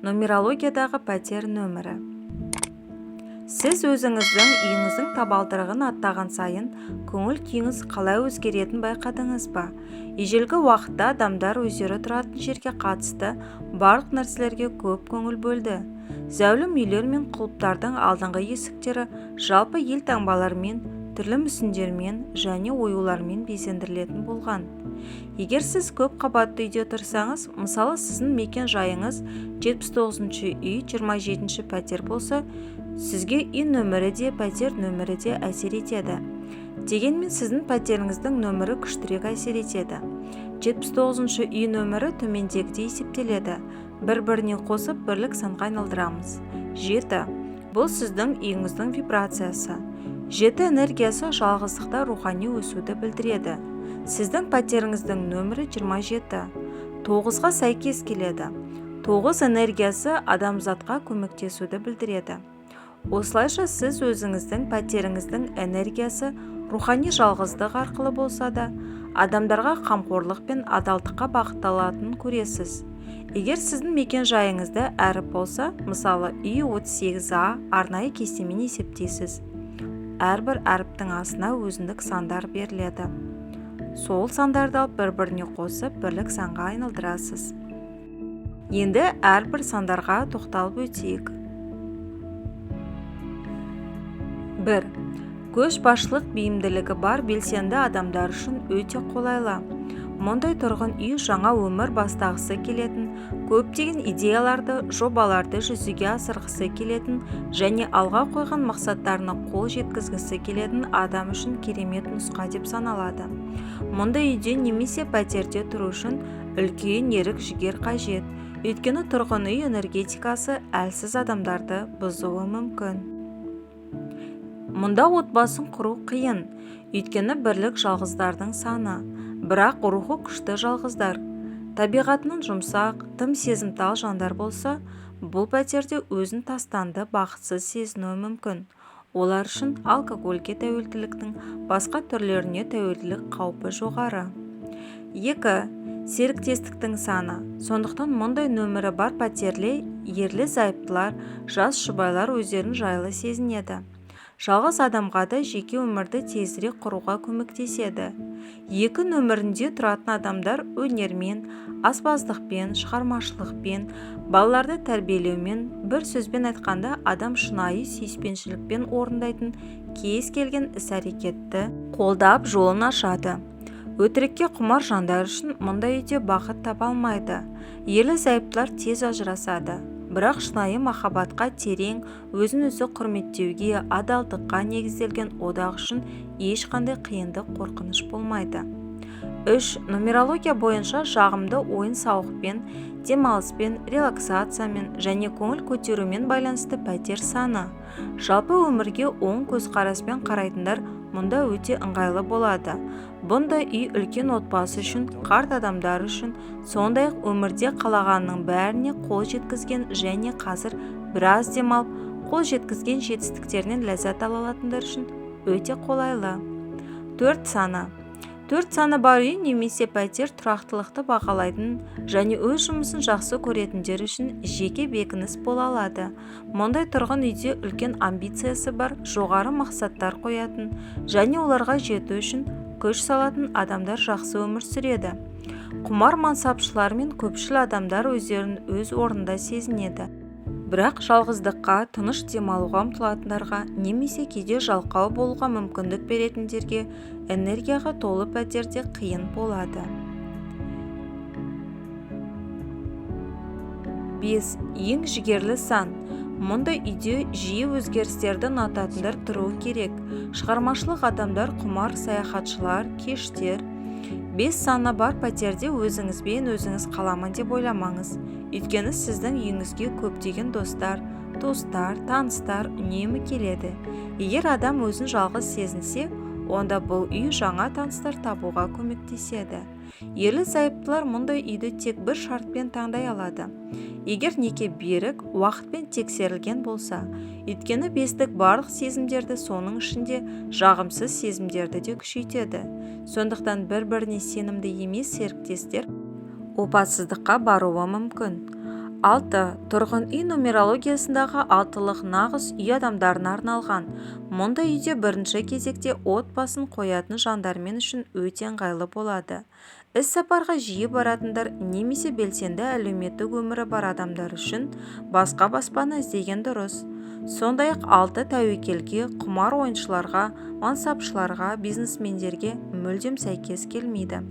Нумерологиядағы пәтер нөмірі. Сіз өзіңіздің үйіңіздің табалдырығын аттаған сайын көңіл күйіңіз қалай өзгеретінін байқадыңыз ба? Ежелгі уақытта адамдар өздері тұратын жерге қатысты барлық нәрселерге көп көңіл бөлді. Зәулім үйлер мен құлыптардың алдыңғы есіктері жалпы елтаңбалармен, түрлі мүсіндермен және оюлармен безендірілетін болған. Егер сіз көп қабатты үйде тұрсаңыз, мысалы, сіздің мекен жайыңыз 79 үй 27 пәтер болса, сізге үй нөмірі де, пәтер нөмірі де әсер етеді. Дегенмен сіздің пәтеріңіздің нөмірі күштірек әсер етеді. 79 үй нөмірі төмендегідей есептеледі. Бір-біріне қосып бірлік санға айналдырамыз. 7. Бұл сіздің үйіңіздің вибрациясы. 7 энергиясы жалғыздықта рухани өсуді білдіреді. Сіздің пәтеріңіздің нөмірі 27. 9-ға сәйкес келеді. 9 энергиясы адамзатқа көмектесуді білдіреді. Осылайша сіз өзіңіздің пәтеріңіздің энергиясы рухани жалғыздық арқылы болса да, адамдарға қамқорлық пен адалдыққа бағытталатынын көресіз. Егер сіздің мекен жайыңызда әріп болса, мысалы, үй 38А, арнайы кестемен есептейсіз. Әрбір әріптің астына өзіндік сандар беріледі. Сол сандарды алып бір-біріне қосып, бірлік санға айналдырасыз. Енді әрбір сандарға тоқталып өтейік. 1. Көшбасшылық бейімділігі бар белсенді адамдар үшін өте қолайлы. Мұндай тұрғын үй жаңа өмір бастағысы келетін, көптеген идеяларды, жобаларды жүзеге асырғысы келетін және алға қойған мақсаттарына қол жеткізгісі келетін адам үшін керемет нұсқа деп саналады. Мұндай үйде немесе пәтерде тұру үшін үлкен ерік-жігер қажет, өйткені тұрғын үй энергетикасы әлсіз адамдарды бұзуы мүмкін. Мұнда отбасын құру қиын, өйткені бірлік жалғыздардың саны, бірақ рухы күшті жалғыздар. Табиғатының жұмсақ, тым сезімтал жандар болса, бұл пәтерде өзін тастанды, бақытсыз сезінуі мүмкін. Олар үшін алкогольге тәуелділіктің басқа түрлеріне тәуелділік қаупі жоғары. 2. Серіктестіктің саны. Сондықтан мұндай нөмірі бар пәтерле ерлі-зайыптылар, жас жұбайлар өздерін жайлы сезінеді. Жалғыз адамға да жеке өмірді тезірек құруға көмектеседі. 2 нөмірінде тұратын адамдар өнермен, аспаздықпен, шығармашылықпен, балаларды тәрбиелеумен, бір сөзбен айтқанда, адам шынайы сүйіспеншілікпен орындайтын кез келген іс-әрекетті қолдап жолын ашады. Өтірікке құмар жандар үшін мұндай үйде бақыт таба алмайды. Ерлі-зайыптылар тез ажырасады. Бірақ шынайы махаббатқа терең, өзін-өзі құрметтеуге, адалдыққа негізделген одақ үшін ешқандай қиындық, қорқыныш болмайды. 3. Нумерология бойынша жағымды ойын-сауықпен, демалыспен, релаксациямен және көңіл көтерумен байланысты пәтер саны. Жалпы өмірге оң көзқараспен қарайтындар мұнда өте ыңғайлы болады. Бұндай үй үлкен отбасы үшін, қарт адамдар үшін, сондай-ақ өмірде қалағанының бәріне қол жеткізген және қазір біраз демалып, қол жеткізген жетістіктерінен ләззат ала алатындар үшін өте қолайлы. 4 саны. 4 саны бар үй немесе пәтер тұрақтылықты бағалайтын және өз жұмысын жақсы көретіндер үшін жеке бекініс бола алады. Мұндай тұрғын үйде үлкен амбициясы бар, жоғары мақсаттар қоятын және оларға жету үшін күш салатын адамдар жақсы өмір сүреді. Құмар мансапшылар мен көпшіл адамдар өздерін өз орнында сезінеді. Бірақ жалғыздыққа, тыныш демалуға ұмтылатындарға немесе кейде жалқау болуға мүмкіндік беретіндерге энергияға толы пәтерде қиын болады. 5. Ең жігерлі сан. Мұндай үйде жиі өзгерістерді ұнататындар тұруы керек. Шығармашылық адамдар, құмар саяхатшылар, кештер. 5 саны бар пәтерде өзіңізбен өзіңіз қаламын деп ойламаңыз. Өйткені сіздің үйіңізге көптеген достар, туыстар, таныстар үнемі келеді. Егер адам өзін жалғыз сезінсе, онда бұл үй жаңа таныстар табуға көмектеседі. Ерлі-зайыптылар мұндай үйді тек бір шартпен таңдай алады. Егер неке берік, уақытпен тексерілген болса, өйткені бестік барлық сезімдерді, соның ішінде жағымсыз сезімдерді де күшейтеді. Сондықтан бір-біріне сенімді емес серіктестер опасыздыққа баруы мүмкін. 6. Тұрғын үй нумерологиясындағы алтылық нағыз үй адамдарына арналған. Мұндай үйде бірінші кезекте отбасын қоятын жандармен үшін өте ыңғайлы болады. Іс-сапарға жиі баратындар немесе белсенді әлеуметтік өмірі бар адамдар үшін басқа баспана іздеген дұрыс. Сондай-ақ алты тәуекелге құмар ойыншыларға, мансапшыларға, бизнесмендерге мүлдем сәйкес келмейді.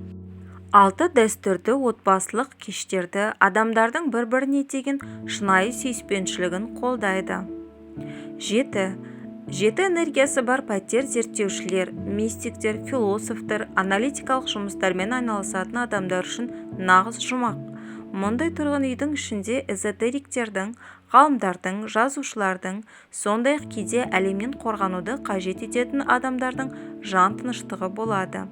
Алты дәстүрді, отбасылық кештерді, адамдардың бір-біріне деген шынайы сүйіспеншілігін қолдайды. Жеті. Жеті энергиясы бар пәтер зерттеушілер, мистиктер, философтар, аналитикалық жұмыстармен айналысатын адамдар үшін нағыз жұмақ. Мұндай тұрғын үйдің ішінде эзотериктердің, ғалымдардың, жазушылардың, сондай-ақ кейде әлемнен қорғануды қажет ететін адамдардың жан тыныштығы болады.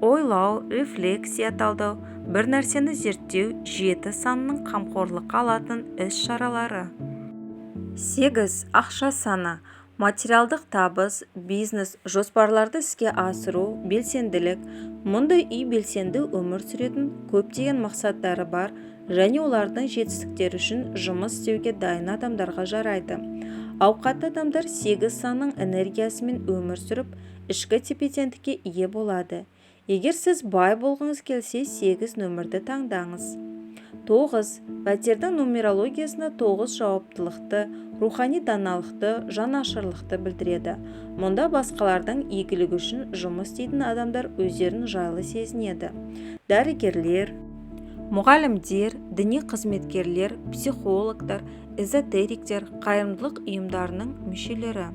Ойлау, рефлексия, талдау, бір нәрсені зерттеу жеті санының қамқорлыққа алатын іс-шаралары. Сегіз. Ақша саны. Материалдық табыс, бизнес, жоспарларды іске асыру, белсенділік. Мұндай үй белсенді өмір сүретін, көптеген мақсаттары бар және олардың жетістіктері үшін жұмыс істеуге дайын адамдарға жарайды. Ауқатты адамдар сегіз санның энергиясымен өмір сүріп, ішкі тепе-теңдікке ие болады. Егер сіз бай болғыңыз келсе, 8 нөмірді таңдаңыз. 9. Пәтердің нумерологиясында 9 жауаптылықты, рухани даналықты, жанашырлықты білдіреді. Мұнда басқалардың игілігі үшін жұмыс істейтін адамдар өздерін жайлы сезінеді. Дәрігерлер, мұғалімдер, діни қызметкерлер, психологтар, эзотериктер, қайырымдылық ұйымдарының мүшелері.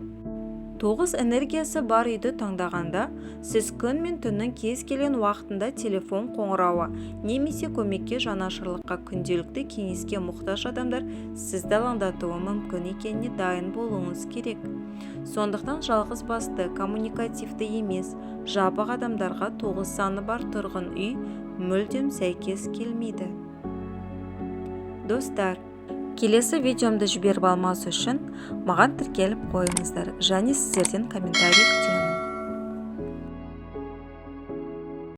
9 энергиясы бар үйді таңдағанда, сіз күн мен түннің кез келген уақытында телефон қоңырауы немесе көмекке, жанашырлыққа, күнделікті кеңеске мұқтаж адамдар сізді алаңдатуы мүмкін екеніне дайын болуыңыз керек. Сондықтан жалғыз басты, коммуникативті емес, жабық адамдарға 9 саны бар тұрғын үй мүлдем сәйкес келмейді. Достар, келесі видеомды жіберіп алмас үшін маған тіркеліп қойыңыздар және сіздерден комментарий күтемін.